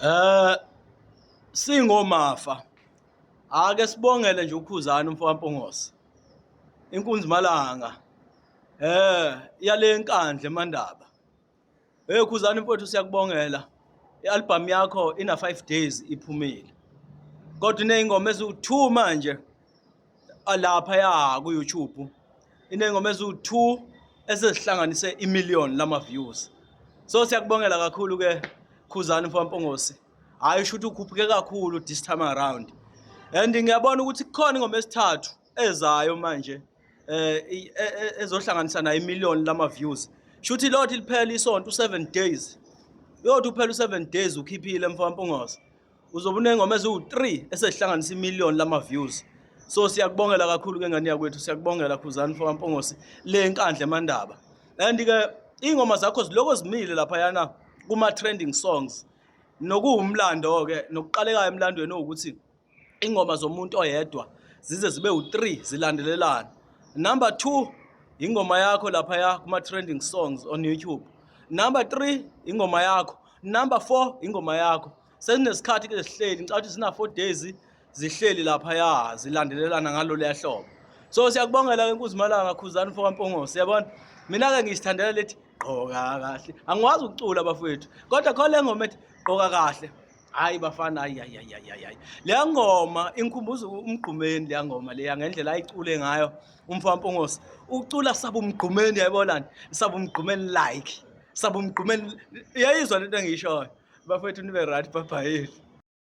Eh singomafa. Ake sibongele nje uKhuzani umfo kaMpungose. Inkunzi malanga. Eh yale nkandla eMandaba. Hey Khuzani mfowethu siyakubongela. I-album yakho ina 5 days iphumile. Kodwa ineyingoma eziwu-2 manje alapha ya ku YouTube. Ineyingoma eziwu-2 esezihlanganise imillion lama views. So siyakubongela kakhulu ke Khuzani mfowethu Mpungose. Hayi usho ukuthi ukhuphuke kakhulu this time around. And ngiyabona ukuthi kukhona ingoma esithathu ezayo manje. Eh ezohlanganisa nayo imillion lama views. Shuthi lothi liphela isonto u7 days. Uyothi uphela u7 days ukhiphile mfowethu Mpungose. Uzobe unengoma eziwu-3 esezihlanganisa imillion lama views. So siyakubongela kakhulu ke ngane yakwethu, siyakubongela Khuzani mfowethu Mpungose le nkandla eMandaba. And ke ingoma zakho ziloko zimile lapha yana kuma trending songs. Nokuwumlando ke nokuqalekayo emlandweni ukuthi ingoma zomuntu oyedwa zize zibe u3 zilandelelana. Number 2 ingoma yakho lapha ya kuma trending songs on YouTube. Number 3 ingoma yakho. Number 4 ingoma yakho. Sesinesikhathi ke sihleli ngicabanga ukuthi sina 4 days zihleli lapha ya zilandelelana ngalo lehlobo. So siyakubongela ke Nkuzimalanga Khuzani mfo kaMpungose yabona. Mina ke ngiyithandela lethi gqoka kahle. Angikwazi ukucula bafowethu kodwa khona le ngoma ethi gqoka kahle. Hayi bafana hayi hayi hayi hayi. Leya ngoma ingikhumbuza umgqumeni leya ngoma leya ngendlela ayicule ngayo umfo kaMpungose. Ucula saba umgqumeni yayibonani? Saba umgqumeni like. Saba umgqumeni. Uyayizwa lento engiyishoyo. Bafowethu nibe right bye bye.